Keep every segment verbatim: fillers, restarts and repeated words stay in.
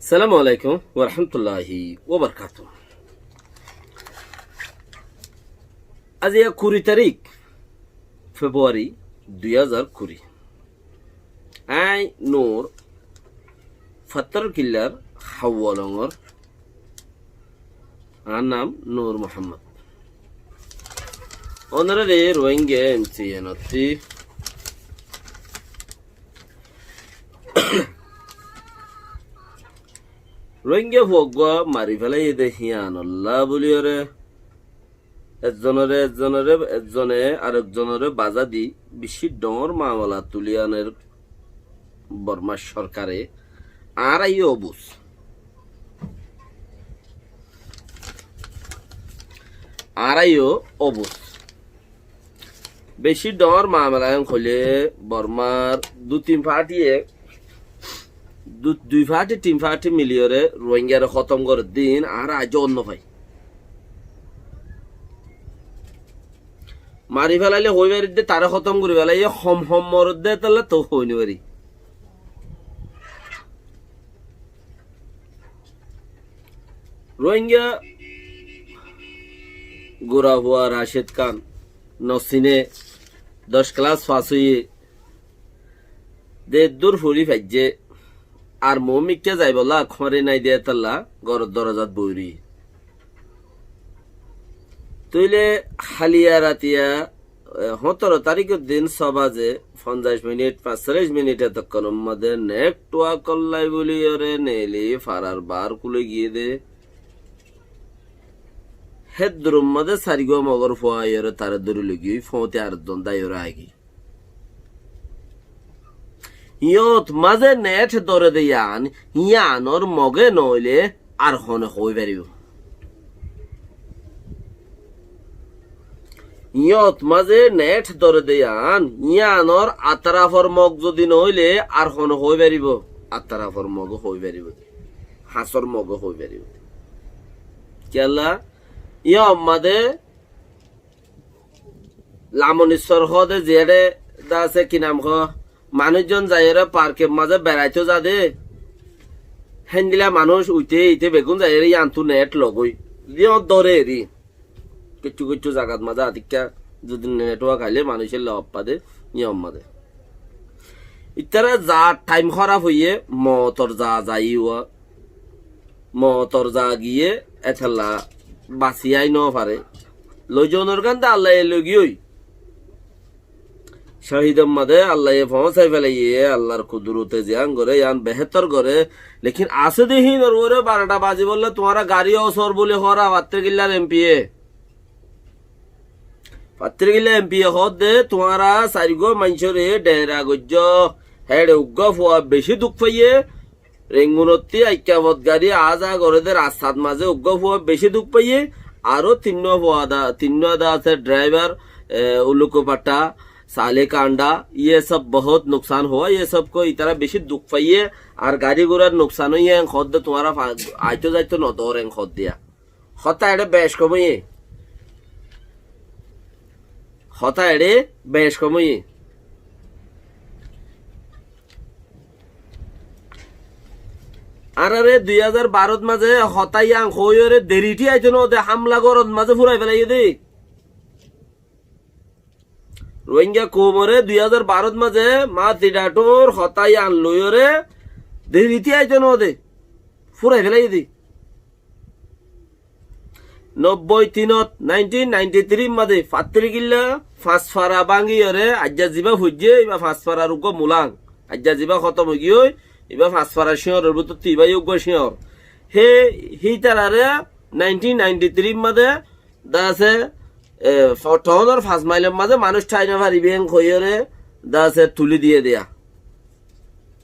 Assalamu alaikum warahmatulláhi wabarakátuhu. Aijja kuri tarík Februari dui házar kuri. Añí Nur, Fattór Killar Háwa Longor. Añár nam Nur Muhammod. Ónorare Rohingya M C N ottú Rohingya fua uggwá mari félaiye dé híyanolla buliyóre, ezzonore, ezzonore, ezzone arekzonore baza di bicí dhoóñr mamela tuli aner Bormar sorkare. Añára yó obuz. Añára yó obuz. Bicí dhoóñr mamela en hoilé Bormar dui tin fátiye, du-, dui fáti tin fáti miliyóre Rohingyare hótom gorer dé, añára aijjó ónno fai. Mari félaile hoi farir dé, taré hótom gori félaiye, hom hom morer dé, tolla to hoi no fari. Rohingya gura fua Rashid Khan, no sine, doc kelas fas óiye, de dur fori faijje, ar muúmikká zaibolla ak hóri nái de tolla, góror dorozat boi roi. Tóile háliya ratiya, e, hóñtoro taríkor din só baze, fonzaic minit, fañsolic minit etokkónor modé network ollai buliyóre neeli farar bar kúle giyé dé. Héddur modé sairgúa mogor fua aiyóre taré dóri loi giyói, fóñti ar zon dái óre aigí. Yót mazé net dóre dé yián, yiánor moge noóile ar hone hoói faribó? Yót mazé net dóre dé yián, yiánor atarafor mog zodi noóile ar hone hoói faribó? Atarafor moge hoói faribó dé. Hañsor moge hoói faribó dé. Kiyólla? Yó ammáde Lamonissor hoóde ziyáre dase ki nam hoó, manúic zon zaiyóre parkor mazé beraitó za dé, héndilla manúic uite ite beggún zaiyóre yíantu net logói. Yó dóre eri. Kessú kessú zagat mazé atikká zodi network ailé manúiccúa loffa dé, yó ammáde. Ítara za thaim hóraf óiye, mootor za zai uwa. Mootor za giyé, etolla basi ai no fare. Loizonor gán de Allaye loi giyói. Cóhidor mazé Allaye foóñsai félaiye, Allar kudurote ziyán goré, yián behétor goré. Lekin asé dé híinor uore barotha bazibolla tuáñra garí osor buli hoór, Fattirkillar M P ye. Fattirkilla M P ye hoódde, tuáñra sairgúa maincóre dheñra goijjó, héçe uggúa fua bicí duk faiyé, Rengunottí Aikkafot garí aá-za goré dé rastat mazé uggúa fua bicí duk faiyé, aró tinnúa fua da, tinnúa da asé dhraibar, e, Ulukupatta, Salikanda, ye sob bohút nuksan huwa, ye sob koi itará bicí duk faiyé, ar garí gurar nuksan óiye, en hoódde tuáñra fa-, aitó zaitó nodór en hoódde. Hotá eçé bec kom óiye. Hotá eçé bec kom óiye. Añáráre dui házar barot mazé hotá yián hoóiyoré deriti aitó noó de, hámla górot mazé fúrai félaiye dé. Rohingya koumoré dui házar barot mazé Mao Zedongor hotá yián loiyóre deriti aitó noó de, fúrai félaiye dé. Nobboi tinot, nineteen ninety three mazé Fattirkilla Fañsfara báñgiyóre aijja zibá foijjé, ibá Fañsfarar uggúa mulang. Aijja zibá hótom óigiyoi, ibá Fañsfara cíñoror bútottú ibá yó uggúa cíñor. Hé, hítararé nineteen ninety three mazé dase, e, fo-, toónor fañs mailor mazé manúic tái no faribí en hoiyóre dase tulí diyé deya.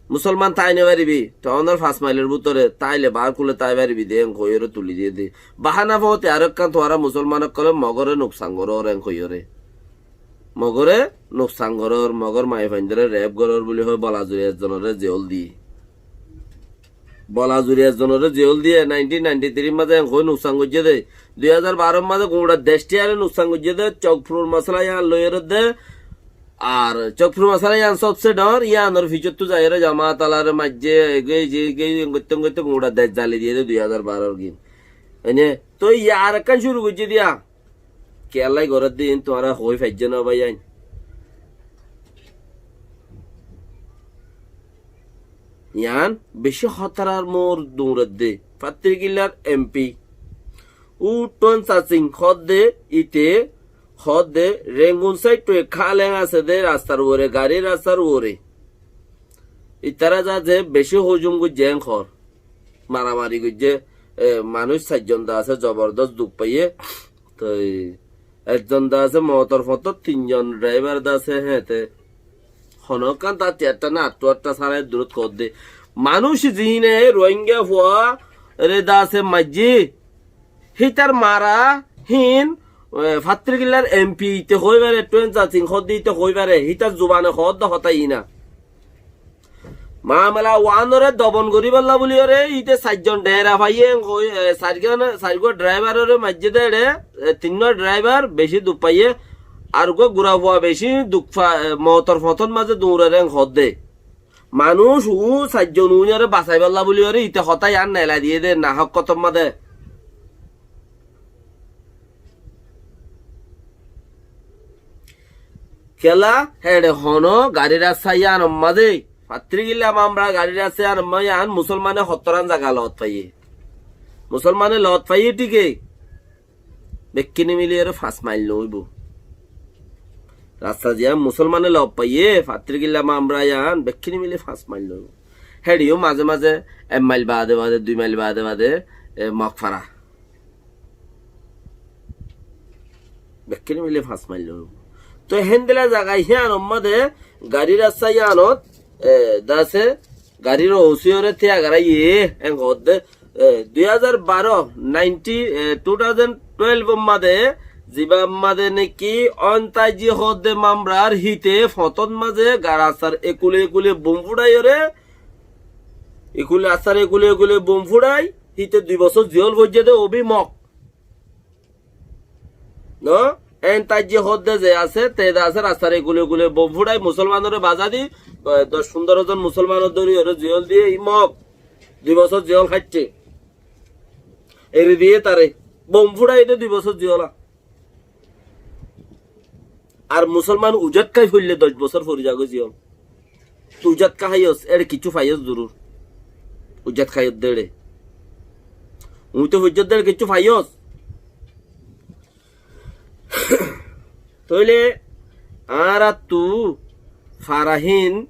Musolman tái no faribí, toónor fañs mailor bútore táile baár kúle tái faribí de en hoiyóre tulí diyé de. Bahána fóote aró ekkán tuáñra musolman ókkolé mogóre nuksan gorór en hoiyóre. Mogóre nuksan gorór, mogór maiyafuaindóre rep gorór buli hoi Bolazuri ezzonoré ziyól diyé. Bolazuri ezzonoré ziyól diyé, nineteen ninety three mazé en hoi nuksan goijjé dé. Dui házar baror mazé guñça dectíyaré nuksan goijjé dé, Cokfuror masala yián loiyóre dé. Ar Cokfur masala yián sobse dhoóñr, yiánor fisóttu zaiyóre jamaat alaré maijjé, egói, ze egói, en goitté, en goitté, gura dec zali diyé dé dui házar barór gin. Ene, toi yián arekkán cúru goijjé diya. Kiyólla gorédde iín tuáñra hoi faijjó né báiyain. Yián bicí hótarar moór duñredde. Fattirkillar M P. Ú Tuan Sasing hoódde íte, hoódde Rengun sáittu ekká aleng asé dé rastar uore, garí rastar uore. Itará zade bicí hujum goijjé en hoór. Maramari goijjé, e, manúic sairjon de asé zobordós duk faiyé. Toi ekzon de asé motor fotót, tinzon draibar de asé héñte. Honókkan tati atta na attu atta sára durót hoódde. Manúic ziíne Rohingya fuaré de asé maijjé. Hítar mara híin, e, Fattirkillar M P íte hoói fare, Tuan Sasing hoódde íte hoói fare. Hítar zubane hoódde hotá iína. Mamela uánoré dobon goríbolla buliyóre íte sairjon dheera faiyé, hoi, e, sairgán, sairgúa draibaroré maijjé dé eçé, e, tinnúa draibar bicí duk faiyé, ar uggúa gura fua bicí duk fa-, e, motor fotót mazé duñrer en hoódde. Manúic uú sairjon uúnoré basaibólla buliyóre íte hotá yián neelai diyé dé nahók hotár mazé. Kiyólla héçe honó garí rasta yiánor mazé, Fattirkilla Mamra garí rasta yiánor mazé yián musolmane hottóran zaga loot faiyé. Musolmane loot faiyé thíke. Bekkúne miliyóre fañs mail no óibo. Rasta ziyán musolmane loot faiyé, Fattirkilla Mamra yián bekkúne mili fañs mail no óibo. Héçe yó mazé mazé ek mail baade baade, dui mail baade baade, e, Mokfara. Bekkúne mili fañs mail loibo. Toi héndilla zaga híyanor mazé garí rasta híyanot, e, de asé, garír osiyóre tíya garáiye, en hoódde, e, dui házar baró, ninety, e, two thousand twelve mazé, ziba mazé neki Ontaiji hoódde Mamrar híte fotót mazé ga-, rastar ekule ekule bom fúçaiyóre, ekule rastar ekule ekule bom fúçai, híte dui bosór ziyól foijjé dé, óbi Mok. No? En taijje hoódde ze asé, te de asé rastar ekule ekule bom fúçai, musolmanore baza di, e, doc fundoro zon musolmanor dóri ore ziyól diye, í Mok. Dui bosór ziyól háitte. Eri diye tare. Bom fúçai de dui bosór ziyól. Ar musolman ujat kái foille doc bosór fori zagói ziyól. Tui ujat ká háiyos, éçe kiccú faiyos durur. Ujat káiyos de éçe. Uñí to foijjós de éçe kiccú faiyos. Tóile añáráttu fara hín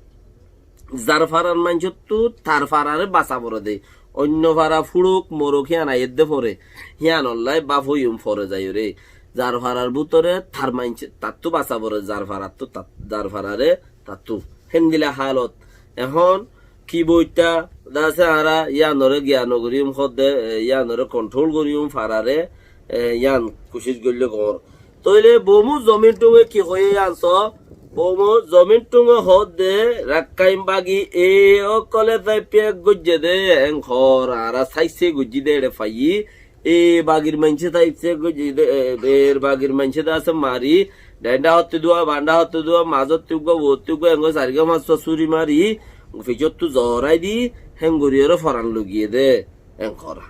zar farar maincóttu tar fararé basa fore de. Oinno fara fúçuk moruk híyan aiyédde fore. Híyanollá báf óiyum fore zaiyóre. Zar farar bútore tar maincé, tattú basa fore, zar farattú tat-, zar fararé tattú. Héndilla hálot. Ehón ki boitta, de asé añára yíanoré giya nogoríyum hoódde, e, yíanoré konthról goríyum fararé, e, yían kucíc goillé goóñr. Tóile Boumú Zomin Thunge ki hoiyé yían soó? Boumú Zomin Thunge hoódde Rakkáin bagi e ókkolé táipe ek goijjé dé, en hoór añára sáisse goijjí dé éçe faiyí. E bagir maincé táipe ek goijjé dé, e, er bagir maincé de asé mari, dhaindha hottí dua, bandha hottí dua, mazótti uggúa, uottí uggúa, engori sairgúa fañssúa súri mari, fisóttu zorai di, héngoríyoré foran lugiyé dé. En hoór.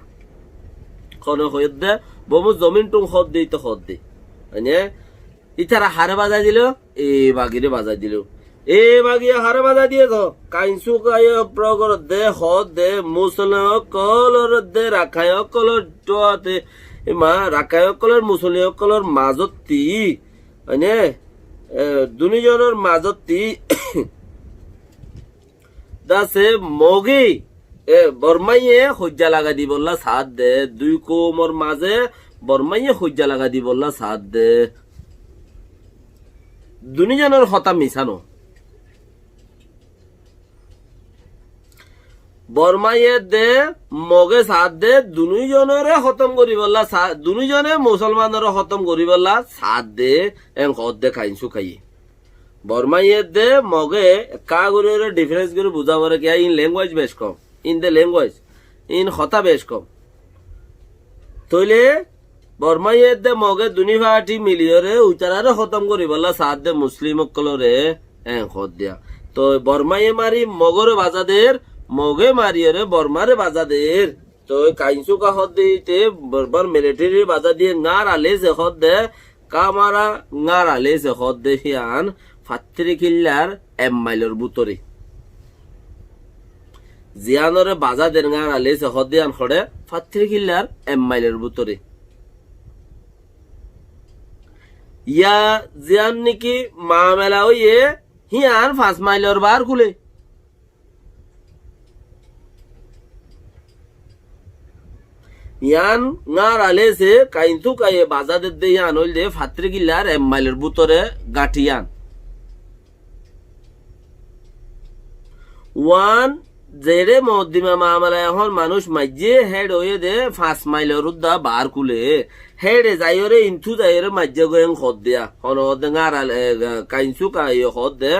Hone hoiyédde, Boumú Zomin Thung hoódde, íte hoódde. Mane, ítara haré bazai dilo, e bagiré bazai dilo. E bagiye haré bazai diyé to? Kainsu kaiye progorodde, hoódde, musolman ókkolor de, Rakháin ókkolor tuate, e ma, Rakháin ókkolor, musolman ókkolor mazótti, mane, e, duní zonor mazótti, de asé Mogé, e, Bormáye hoijja lagai dibollá saádde, dui koumor mazé Bormáye hoijja lagai dibollá saádde. Duní zonor hotá misá no. Bormáye de Mogé saádde, duní zonoré hótom goríbollá sa-, duní zone musolmanoré hótom goríbollá saádde, en hoódde Kainsu kaiye. Bormáye de Mogé ekká gorí ore difrens gorí buzá foré kiyá, in language bec hom, in de language, in hotá bec hom. Tóile Bormáye edde Moge duní fathi miliyóre uitarare hótom goríbolla saádde Muslim ókkolóre, en hoóddiya. Toi Bormáye mari Mogóre bazá der, Moge mariyóre Bormáre bazá der. Toi Kainsuka hoódde íte Bormár militherire bazá diye, ŋára lese hoódde, Kamara ŋára lese hoódde híyan Fattirikillar ek mailor bútore. Ziyánore bazá der ŋára lese hoódde híyan hoçé Fattirikillar ek mailor bútore. Ya ziyán niki mamela óiye híyan fañs mailor baár kule. Yián ŋára lese Kainsukaye bazá dedde yián óilde Fattirikillar ek mailor bútore gañthi yián. Uán zeçé moddima mamela ehón manúic maijjé héçe óiye de fañs mailor údda baár kule. Héçe zaiyóre, intú zaiyóre maijjé goi en hoódde. Hone hoódde ŋára, e, Kainsukaye hoódde,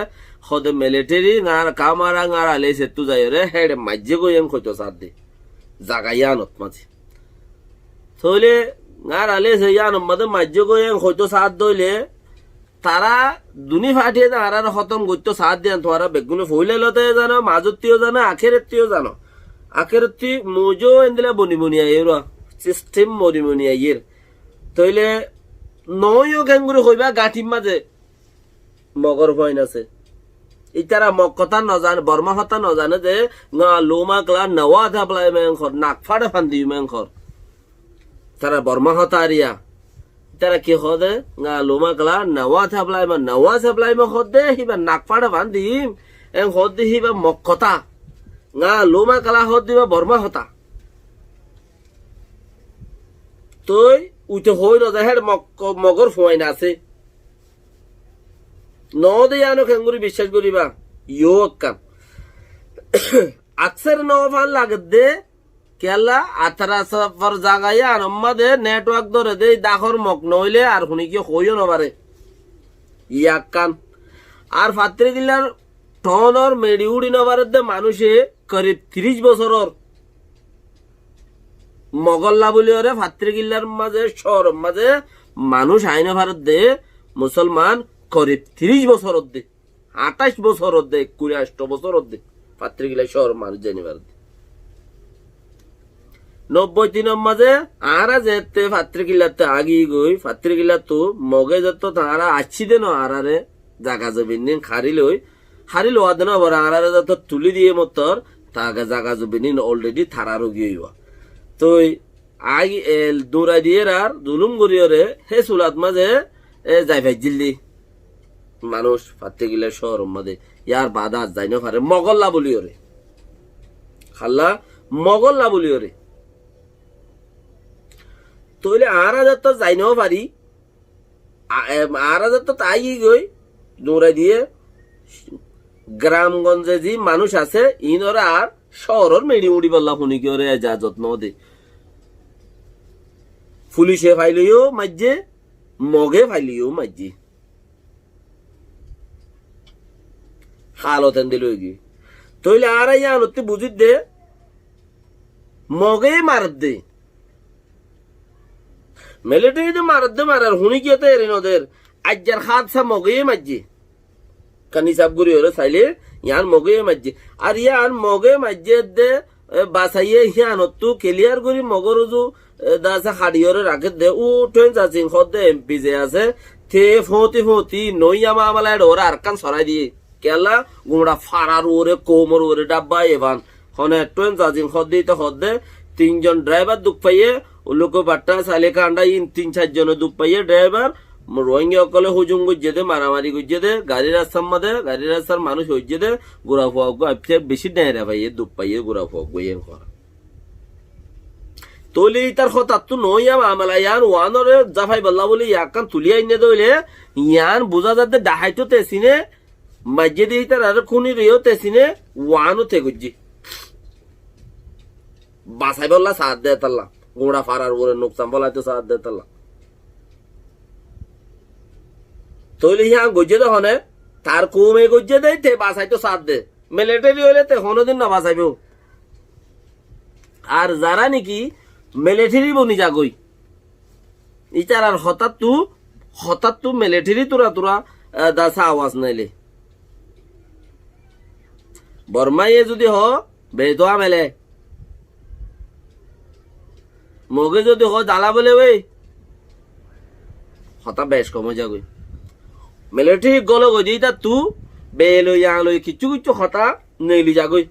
hoódde militeri ŋára, Kamara ŋára lesettú zaiyóre héçe maijjé goi en hoitó saádde. Zaga yiánot mazé. Tóile ŋára lese yiánot mazé maijjé goi en hoitó saádde óile, tará duní fathiyé de añáráre hótom goittó saádde yián tuáñra beggúne foóila lóte zano, mazóttiyó zano, akérottiyó zano. Akérottí moujó endilla boni boni aiyér, sistem boni boni aiyér. Tóile noóiyo keéngorí hoibá gañthir mazé Mogór fuain asé. Ítara Mog hotá nozane, Bormá hotá nozane de, ŋa luma kla nawa thablaima en hoór, nak façe fandiyuma en hoór. Tara Bormá hotá ariya. Tara ki hoóde? Ŋa luma kla nawa thablaima, nawa thablaima hoóde, híba nak façe fandiyum en hoóde, híba Mog hotá. Ŋa luma kla hoóde, híba Bormá hotá. Toi uite hoói nozar, héçe Mog, Mogór fuain asé. Noóde yíano keéngorí biccác goríba? Yó ekkán. Aksar nofan lagedde, kiyólla, atara safor zaga yíanor mazé network dóre de, dákor Mog noóile ar huníkiye hoóiyo nofaré. Yí ekkán. Ar Fattirikillar thonor meçi úçi nofaredde manúice korib tiríc bosóror. Mogólla buliyóre Fattirikillar mazé, cóoror mazé manúic aái nofaredde, musolman korib tiríc bosór ódde, añçáic bosór ódde, ekkuri añctho bosór ódde, Fattirikilla cóoror manúic zai nofaredde. Nobboi tinor mazé añára zeétte Fattirikillattu agi goi, Fattirikillattu Mogé zeétte tañára aiccí de no añárare zaga zobin din hári loi, hári lowa de no bore añárare zeétte tulí diye mottor, taga zaga zobin din already tarár ógi óiba. Toi agi el durai diyer ar zulum goríyore, hé sulat mazé e zai faijjíl de. Manúic Fattirikilla cóoror mazé, yar baade ar zai nofare, Mogólla buliyóre. Hálla, Mogólla buliyóre. Tóile añára zeétte zai nofari, a-, em, añára zeétte táigi goi, durai diye, gramgonje zí manúic asé, iínoré ar cóoror meçi úçibálla huníkiyóre ezazot node. Fulice faileyo maijjé, Mogé faileyo maijjé. Hálot endilla óigiyoi. Tóile añára yíanottú buzídde, Mogé maredde. Militeri de maredde marer, huníkiye to eri noder. Aijjar hádsa Mogé maijjé. Kan hísab goríyore sailé, yián Mogé maijjé. Ar yián Mogé maijjé de, e, basaiyé híanottú keliyar gorí Mogór uzu, e, dase haçiyóre rakédde, u Thuensa Sing hoódde em pi ze asé, te fóñti fóñti noóiya mamela eçe óre arekkán sorái diyé. Kiyólla, gumça farar uore, koumor uore dhábba efán. Hone Thuensa Sing hoódde ite hoódde, tin zon dhraibar duk faiyé, Ulluku Battha, Sailé Kanda, in tin sair zone duk faiyé dhraibar, Ruáingga ókkole hújum goijjé dé, maramari goijjé dé, garí rastar mazé, garí rastar manúic hoijjé dé, gura fua uggúa aipté bicí dheñra faiyé, duk faiyé gura fua uggúa, yián hoór. Tóile ítar hotáttú noóiya mamela yián, uánoré zafaibálla bóli yián ekkán tulí ainné dé óile, yián buzá zadde dhaháito te siné, maijjé dé ítararé kúnireyó te siné, uáno te goijjé. Basaibálla saádde étalla, guñça farar uore nuksan félaitóu saádde étalla. Tóile híyan goijjé dé hone, tar koume goijjé dé, te basaitó saádde. Militeri óile te honódin nobasaibóu. Ar zará néki militeri boni zagói, Ítarar hotáttu, hotáttu militeri tura tura, e, dasa awaz naile. Bormaye zodi hoó, beto amele. Moge zodi hoó, dala bole ói. Hotá bec kom ói zagói. Militeri golo goi de ítattu, beloi, aloi, kissú kissú hotá neeli zagói.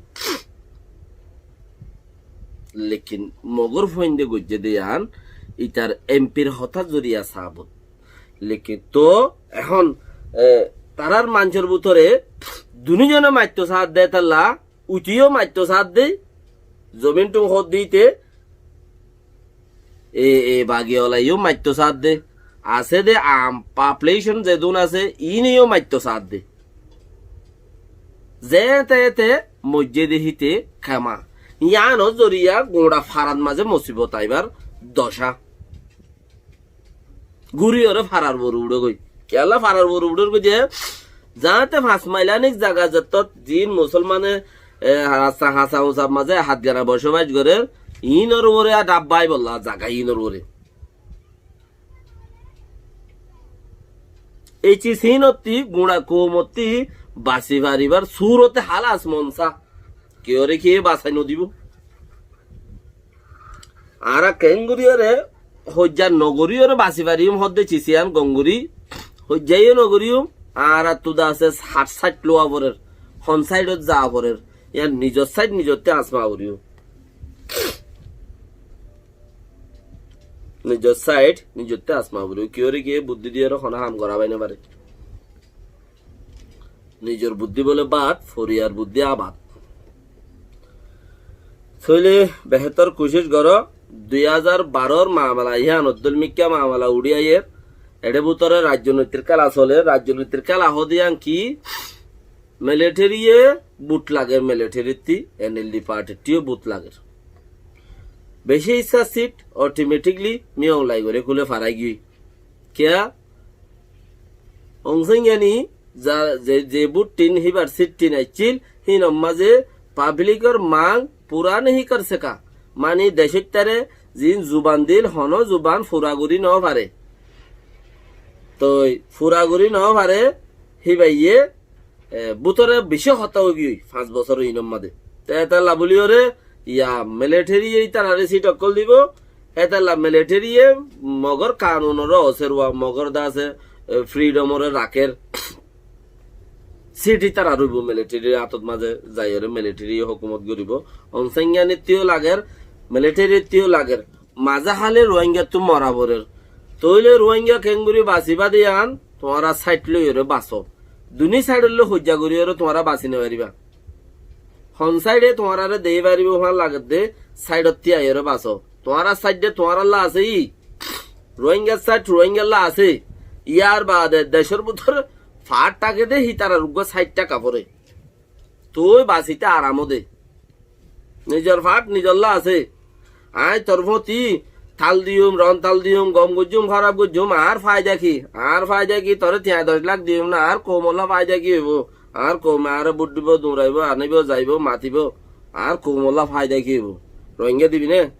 Lekin mogor fuainde goijjé de yián, ítar empir hotá zoriya sabut. Lekin to ehón, e, tarár maincór bútore dunúzone maitto saádde, étalla uithíyo maitto saádde, zomin tún hoódde íte, e, e, bagiyolaiyó maitto saádde, asé de am, population zedún asé, iíneyo maitto saádde. Zeéñte éte moijjé de híte kema. Yiánor zoriya guñça farat mazé musibot aibár docá. Gúriyore farar uore uçógoi. Kiyólla farar uore uçór goi de, zaáñte fañs mail anik zaga zettót ziín musolmane, e, rasta hañsa uñsar mazé hátgana bocóbac gorér, iínor uore ar dhabbái bolla zaga iínor uore. Ei cis híinottí guñça koumottí basi faribár surote hál asmon sá. Kiyóre kiyé basai nodibó? Añára keéngoríyore hoijja nogoríyore basi fariyúm hoódde cis yían gom gorí, hoijjaiyó nogoríyum, añárattu de asé háñt sáit luwa forer, hon sáitot zaa forer, yían nizor sáit nizottí asma foribó. Nizor sáit nizottí asma foribó. Kiyóre kiyé buddí diyóre honó ham gorá fai nofaré. Nizor buddí bóle bad, foriyar buddí abad. Tóile behétor kucíc goró, dui házar barór mamela, yían oddúl mikká mamela uçí aiyér, eçé bútore rajjonoitir kéla soler, rajjonoitir kéla hoóde yían ki, militariye but lager, militarittí, en el di partittú but lager. Bicí issá sit automatically miyong lai gorí kúle farai giyói. Kiyá? Aung San Suu Kyi za-, ze, ze bút tin híbar sit tin aiccíl, híinor mazé pablikor mang pura nehi kor seka. Mani decóittare ziín zuban diíl, honó zuban fura gorí nofaré. Toi fura gorí nofaré, híbaye e, bútore bicí hotá óigiyoi, fañs bosór iínor mazé. Te étalla bóliyoré, ya, militariye ítararé sit ókkol dibó, étalla militariye mogor kanunoré oserwa, mogor de asé, e, fridhomoré rakér. Sit ítarar óibo, militarir átot mazé zaiyoré militariye hókumot goribó. Aung San Suu Kyittíyo lager, militarittúyo lager. Mazé hále Ruáingattú mora forer. Tóile Ruáinga keéngorí basibá de yían, tuáñra sáit loiyoré basó. Duní sáidollói hoijja goríyoré tuáñra basi nofaribá. Hon sáide tuáñráre deéi faribó fán lager de, sáidottí aiyóre basó. Tuáñrar sáit de tuáñrálla asé yí. Ruáingar sáit Ruáingarlla asé. Yárbaade decór bútore faát táke de hítarar uggúa sáit táka foré. Tui basité aramó de. Nizor faát nizolla asé. Aññí tor fúañti tal diyum, ron tal diyum, gom goijjum, hóraf goijjum, añár faida ki? Añár faida ki? Toré tiañ doc lák diyum na, añár koumolla faida ki óibo? Añár koume añáre bút dibó, duñraibó, aníbo, zaibó, matibó. Añár koumolla faida ki óibo? Rohingya dibi né?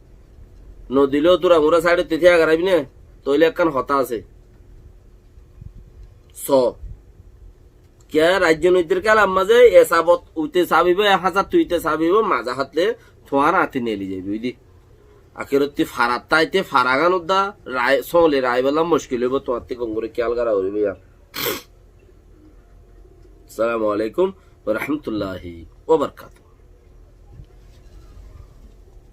Nodilé ó tura mura sáidottí tíañ garaibí né? Tóile ekkán hotá asé. Só. Kiyá raijjonoitir kélar mazé esabot uite sabibó, e házar tuite sabibó, mazé hátle tuáñr añti neli zaibói de. Akérottí farattá aite faragán udda, rai, sóli raibólla muckil óibo, tuáñttí gom gorí kiyál gorá foribó yá. Assalamu alaikum wa rahmatullahi wa barakatuhu.